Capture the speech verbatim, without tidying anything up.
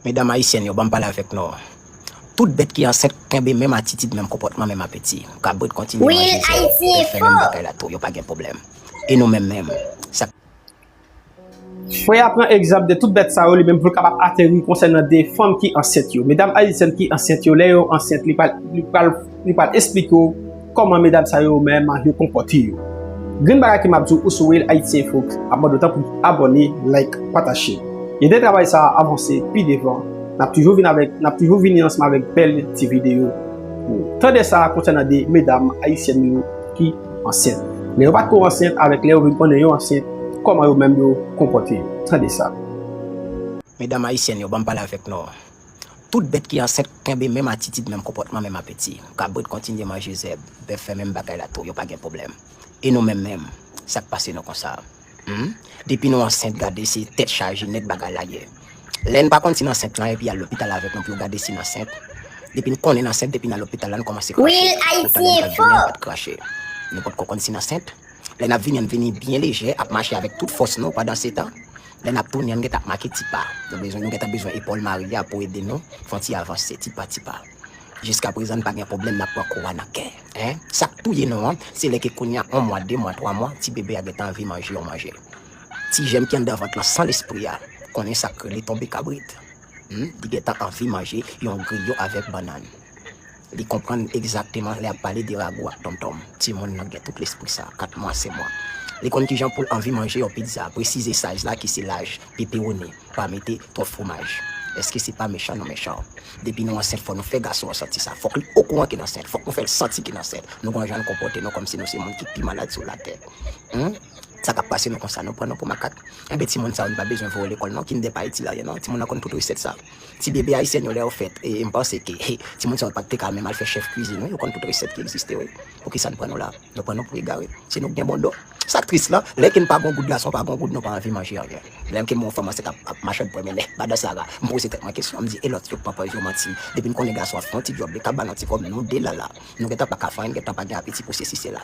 Medam ayisyèn yo, ban m pale avèk nou. Tout bèt ki ansent kenbe menm atitid, menm konpòtman, menm apeti. Kabrit kontinye manje zèb, bèf fè menm bagay la tou, yo pa gen pwoblèm. E nou menm menm, sa Frè a pran egzanp de tout bèt sa yo, li menm pou l kapab ateri konsènan de fanm ki ansent yo. Medam ayisyèn ki ansent yo, lè yo ansent, li pral, li pral, li pral esplike w kòman medam sa yo menm yo konpòte yo. Grenn bagay ke m ap di w, ou sou Real Haïtien Info, ap mande w tanpri abòne, like, pataje. Ede travay sa a avanse pi devan. N ap toujou vin avèk, n ap toujou vini ansanm avèk bèl ti videyo pou ou. Tande sa konsènan de medam ayisyèn yo ki ansent. Lè yo pa t ko ansent avèk lè yo vin konnen yo ansent, kòman yo menm yo konpòte yo. Tande sa. Medam ayisyèn yo, ban m pale avèk nou. Tout bèt ki ansent kenbe menm atitid, menm konpòtman, menm apeti. Kabrit kontinye manje zèb, bèf fè menm bagay la tou, yo pa gen pwoblèm. E nou menm menm, sa k pase nou konsa? Hmm? Depi nou ansent, gade se tèt chaje nèt bagay la ye. Lè n pa konn si n ansent lan, epi al lopital avèk nou pou yo gade si n ansent. Depi n konnen n ansent, depi n al lopital la, n kòmanse krache. Wi, Ayiti enfo. Pou talè n pa t vini, n pa t krache. Nou potko konn si n ansent. Lè n ap vini, n vini byen lejè, ap mache avèk tout fòs nou pandan se tan. Lè n ap tounen, n gentan ap make ti pa. Nou bezwen, nou gentan bezwen epòl mari a pou ede nou fè yon ti avanse, ti pa, ti pa. Jiskaprezan, n pa gen pwoblèm, n ap pran kou a nan kè. Hein? Sa k touye nou an, se lè ke kounye a, yon mwa, de mwa, twa mwa, ti bebe a gentan anvi manje yon manje. Ti jèm ki anndan vant lan san lespri a, konnen sa k rele tonbe kabrit. Hmm? Li gentan anvi manje yon griyo avèk bannann. Li konprann egzakteman lè y ap pale de ragou ak tontonm. Timoun nan gen tout lespri sa, kat mwa, senk mwa. Li konn kijan pou l anvi manje yon pizza, presize size la ki se laj, pepewoni, pa mete twòp fwomaj. Èske se pa mechan nou mechan? Depi nou ansent, fò nou fè gason an santi sa. Fòk li okouran ke n ansent. Fòk nou fè l santi ke n ansent. Nou gon jan n konpòte nou kòmsi nou se moun ki pi malad sou latè. Hmm? Sa k ap pase nou konsa, nou pran nou pou makak. Enben, timoun sa yo, nou pa bezwen voye lekòl non, kinder pa itil a ryen non. Timoun nan konn tout resèt sa. Ti bebe ayisyèn yo, lè yo fèt, e m panse ke, he, timoun sa yo pa t te ka menm al fè chèf kwizin, wi, yo konn tout resèt ki egziste, wi. Poukisa n pran nou la? Nou pran nou pou egare. Se nou k gen bon do. Sa k tris lan, lè ke n pa gon goud gason, pa gon goud, nou pa anvi manje anyen. Lè ke m wè yon fanm ansent ap, ap mache ap bwè, men lè, madan Sara, m poze tèt mwen kesyon, m di, e lòt yo k papa yo manti. Depi n konnen gason ap fè yon ti djòb, li ka ba n yon ti kòb, nou de la la. Nou gentan pa ka fè anyen, nou gentan pa gen apeti pou sesi sela.